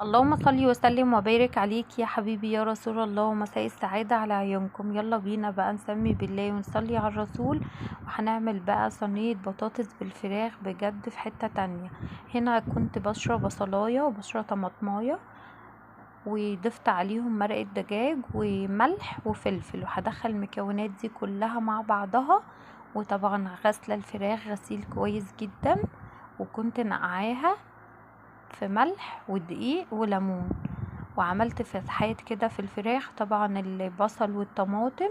اللهم صل وسلم وبارك عليك يا حبيبي يا رسول الله، ومساء السعادة على عيونكم. يلا بينا بقى نسمي بالله ونصلي على الرسول، وهنعمل بقى صينية بطاطس بالفراخ بجد في حتة تانية. هنا كنت بشرب بصلاية وبشرة طماطماية، وضفت عليهم مرقة دجاج وملح وفلفل، وهدخل المكونات دي كلها مع بعضها. وطبعا غسلة الفراخ غسيل كويس جدا، وكنت نقعاها في ملح ودقيق وليمون، وعملت فتحات كده في الفراخ. طبعا البصل والطماطم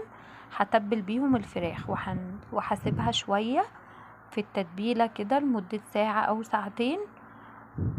هتبل بيهم الفراخ، وهسيبها شوية في التتبيلة كده لمدة ساعة او ساعتين.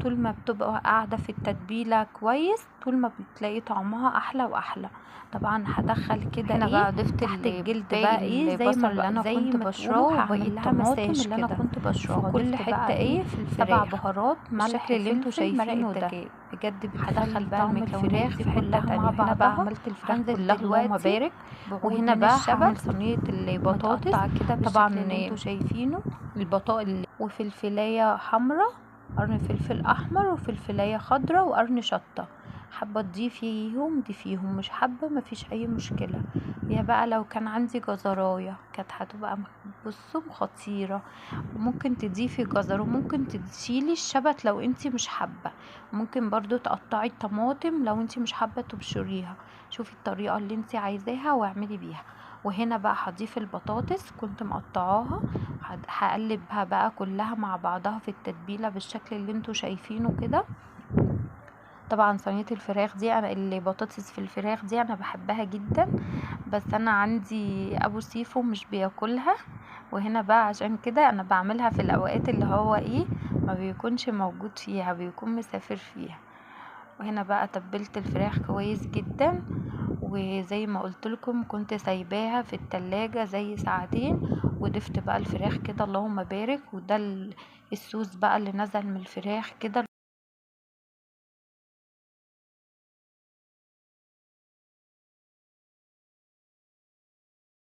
طول ما بتبقى قاعدة في التتبيلة كويس طول ما بتلاقي طعمها احلى واحلى. طبعا هدخل كده هنا ايه بقى ضفت تحت الجلد باقي بقى ايه زي البصل ما اللي انا زي كنت ما بشراه تقولوا وباقي هعمل لها الطماطم مساج اللي انا كده كنت بشراها. في كل ضفت حتة بقى ايه في 7 الفراخ بهارات، ملح، بالشكل اللي انتوا فلفل، مرقة شايفينه ده. دجاج. بجد هدخل بتخلي بقى طعم المكونات الفراخ دي في حتة كلها تانية. مع هنا بقى بعضها. عملت الفراخ هنزل كلها اللهم دلوقتي بارك. بعود وهنا من بقى الشبت هعمل صينية البطاطس متقطع كده بالشكل طبعا اللي انتوا شايفينه، البطاطس وفلفلاية حمراء، قرن فلفل احمر وفلفلاية خضراء وقرن شطة. حابة تضيفيهم ضيفيهم، مش حابة مفيش اي مشكلة. يا بقى لو كان عندي جزراية كانت هتبقى بصوا خطيرة. وممكن تضيفي جزر، وممكن تشيلي الشبت لو انتي مش حابة، ممكن برضو تقطعي الطماطم لو انتي مش حابة تبشريها. شوفي الطريقة اللي انتي عايزاها واعملي بيها. وهنا بقى هضيف البطاطس كنت مقطعاها، هقلبها بقى كلها مع بعضها في التتبيلة بالشكل اللي انتوا شايفينه كده. طبعا صينية الفراخ دي انا البطاطس في الفراخ دي انا بحبها جدا، بس انا عندي ابو سيفو مش بياكلها، وهنا بقى عشان كده انا بعملها في الاوقات اللي هو ايه ما بيكونش موجود فيها، بيكون مسافر فيها. وهنا بقى تبلت الفراخ كويس جدا، وزي ما قلت لكم كنت سايباها في التلاجة زي ساعتين، وضفت بقى الفراخ كده اللهم بارك. وده الصوص بقى اللي نزل من الفراخ كده.